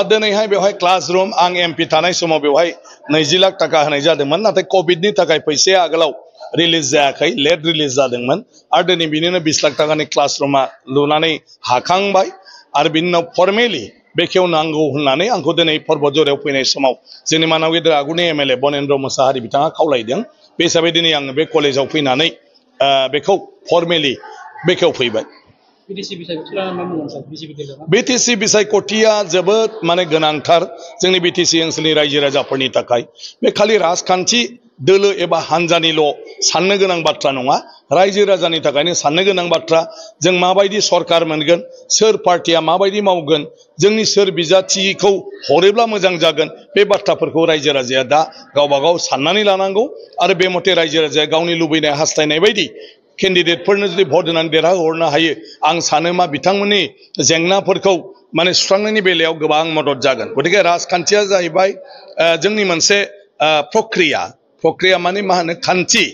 दिनैहाय बेवहाय क्लासरूम आं एमपि थानाय समाव बेवहाय 20 लाख टाका होनाय जादोंमोन नाथाय कोविडनि थाखाय फैसाया आगोलाव रिलिज जायाखै लेट रिलिज जादोंमोन आरो दिनै बिनिनो 20 लाख टाकानि क्लासरूमा लुनानै हाखांबाय आरो बिनि उनाव फर्मेलि बेखेवनांगौ होननानै आंखौ दिनै पर्बतझरायाव फैनाय समाव जोंनि मानाव गेदेर आगुनि एमएलए बनेन्द्र मोसाहारि बिथाङा खावलायदों बे हिसाबै दिनै आङो बे कलेजाव फैनानै बेखौ फर्मेलि बेखेवफैबाय बीटीसी बिसायख'थिया जोबोद माने गोनांथार जोंनि बीटीसी ओनसोलनि रायजो राजाफोरनि थाखाय बे खालि राजखान्थि दोलो एबा हानजानिल' साननो गोनां बाथ्रा नङा रायजो राजानि थाखायनो साननो गोनां बाथ्रा जों माबायदि सरकार मोनगोन सोर पार्टिया माबायदि मावगोन जोंनि सोर बिजाथिखौ हरोब्ला मोजां जागोन बे बाथ्राफोरखौ रायजो राजाया दा गावबा गाव साननानै लानांगौ आरो बे मथे रायजो राजाया गावनि लुबैनाय हास्थायनाय बायदि केन्डिडेटफोरनो जुदि भट होनानै देरहाहरनो हायो आं सानो मा बिथांमोननि जेंनाफोरखौ माने सुस्रांनायनि बेलायाव गोबां मदद जागोन गतिके राजखान्थिया जाहैबाय जोंनि मोनसे प्रक्रिया माने मा होनो खान्थि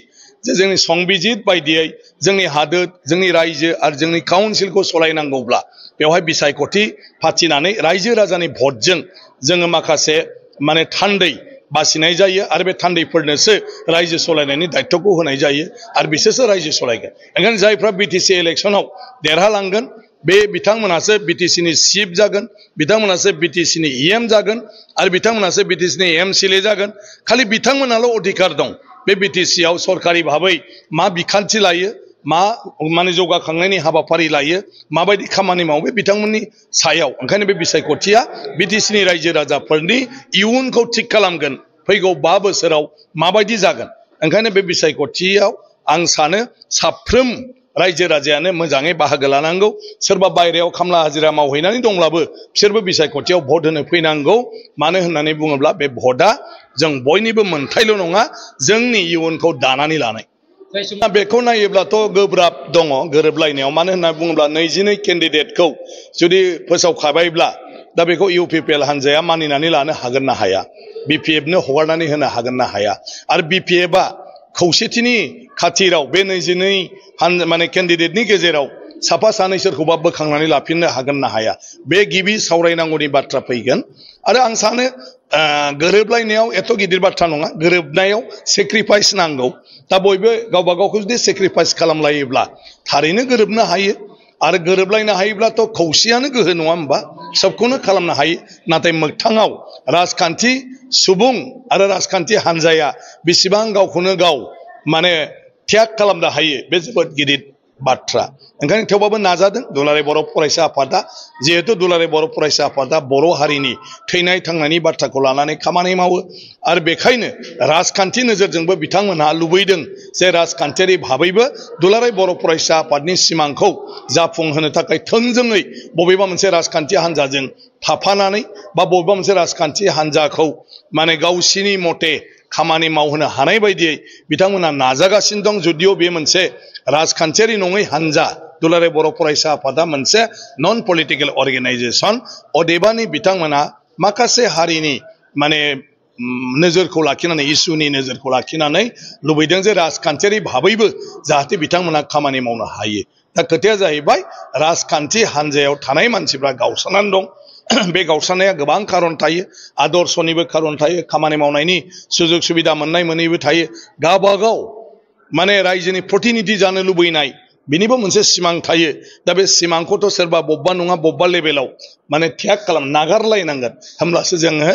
जे जोंनि संबिजित बायदियै जोंनि हादोर जोंनि रायजो आरो जोंनि काउन्सिलखौ सलायनांगौब्ला बेवहाय बिसायख'थि फाथिनानै रायजो राजानि भटजों जोङो माखासे माने थान्दै बासिनाय जायो आरो बे थान्दैफोरनोसो रायजो सलायनायनि दायित्वखौ होनाय जायो आरो बिसोरसो रायजो सलायगोन ओंखायनो जायफ्रा बीटीसी इलेक्शनाव देरहालांगोन बे बिथांमोनासो बीटीसीनि चिफ जागोन बिथांमोनासो बीटीसीनि EM जागोन आरो बिथांमोनासो बीटीसीनि MCLA जागोन खालि बिथांमोनाल' अधिकार दं बे बीटीसीआव सरकारि भाबै मा बिखान्थि लायो मा माने जौगाखांनायनि हाबाफारि लायो माबायदि खामानि मावो बे बिथांमोननि सायाव ओंखायनो बे बिसायख'थिया बीटीसीनि रायजो राजाफोरनि इयुनखौ थिक खालामगोन फैगौ 5 बोसोराव माबायदि जागोन ओंखायनो बे बिसायख'थियाव आं सानो साफ्रोम रायजो राजायानो मोजाङै बाहागो लानांगौ सोरबा बायरायाव खामला हाजिरा मावहैनानै दंब्लाबो बिसोरबो बिसायख'थियाव भट होनो फैनांगौ मानो होननानै बुङोब्ला बे भटआ जों बयनिबो मोनथायल' नङा जोंनि इयुनखौ दानानै लानाय बेखौ नायोब्लाथ' गोब्राब दङ गोरोबलायनायाव मानो होननानै बुङोब्ला 22 केन्डिडेटखौ जुदि फोसावखाबायब्ला दा बेखौ UPPL हानजाया मानिनानै लानो हागोन ना हाया BPF नो हगारनानै होनो हागोन ना हाया आरो BPF आ खौसेथिनि खाथिराव बे 22 माने केन्डिडेटनि गेजेराव साफा सानै सोरखौबा बोखांनानै लाफिननो हागोन ना हाया बे गिबि सावरायनांगौनि बाथ्रा फैगोन आरो आं सानो गोरोबलायनायाव एथ' गिदिर बाथ्रा नङा गोरोबनायाव सेक्रिफाइस नांगौ दा बयबो गावबा गावखौ जुदि सेक्रिफाइस खालामलायोब्ला थारैनो गोरोबनो हायो आरो गोरोबलायनो हायोब्लाथ' खौसेयानो गोहो नङा होमबा सबखौनो खालामनो हायो नाथाय मोगथाङाव राजखान्थि सुबुं आरो राजखान्थि हानजाया बेसेबां गावखौनो गाव माने त्याग खालामनो हायो बे जोबोद गिदिर बाथ्रा ओंखायनो थेवबाबो नाजादों दुलाराय बर' फरायसा आफादा जिहेतु दुलाराय बर' फरायसा आफादा बर' हारिनि थैनाय थांनायनि बाथ्राखौ लानानै खामानि मावो आरो बेखायनो राजखान्थि नोजोरजोंबो बिथांमोनहा लुबैदों जे राजखान्थियारि भाबैबो दुलाराय बर' फरायसा आफादनि सिमांखौ जाफुंहोनो थाखाय थोंजोङै बबेबा मोनसे राजखान्थि हानजाजों थाफानानै बा बबेबा मोनसे राजखान्थि हानजाखौ माने गावसिनि मथे खामानि मावहोनो हानाय बायदियै बिथांमोना नाजागासिनो दं जुदिअ बे मोनसे राजखान्थियारि नङै हानजा दुलाराय बर' फरायसा आफादा मोनसे नन पलिटिकेल अर्गेनाइजेशन अदेबानि बिथांमोना माखासे हारिनि माने नोजोरखौ लाखिनानै इसुनि नोजोरखौ लाखिनानै लुबैदों जे राजखान्थियारि भाबैबो जाहाथे बिथांमोना खामानि मावनो हायो दा खोथाया जाहैबाय राजखान्थि हानजायाव थानाय मानसिफ्रा गावस्रानानै दं बे गावस्रानाया गोबां खारन थायो आदर्शनिबो खारन थायो खामानि मावनायनि सुजुग सुबिदा मोननाय मोनैबो थायो गावबागाव माने रायजोनि प्रतिनिधि जानो लुबैनाय बिनिबो मोनसे सिमां थायो दा बे सिमांखौथ' सोरबा बबेबा नङा बबेबा लेभेलाव माने त्याग खालाम नागारलायनांगोन होमब्लासो जोङो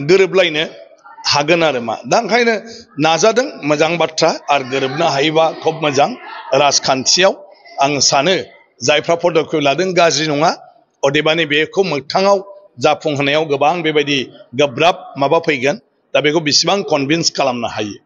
गोरोबलायनो हागोन आरो मा दा ओंखायनो नाजादों मोजां बाथ्रा आरो गोरोबनो हायोबा खोब मोजां राजखान्थियाव आं सानो जायफ्रा पदक्षेप लादों गाज्रि नङा अदेबानि बेखौ मोगथाङाव जाफुंहोनायाव गोबां बेबायदि गोब्राब माबा फैगोन दा बेखौ बेसेबां कनभिन्स खालामनो हायो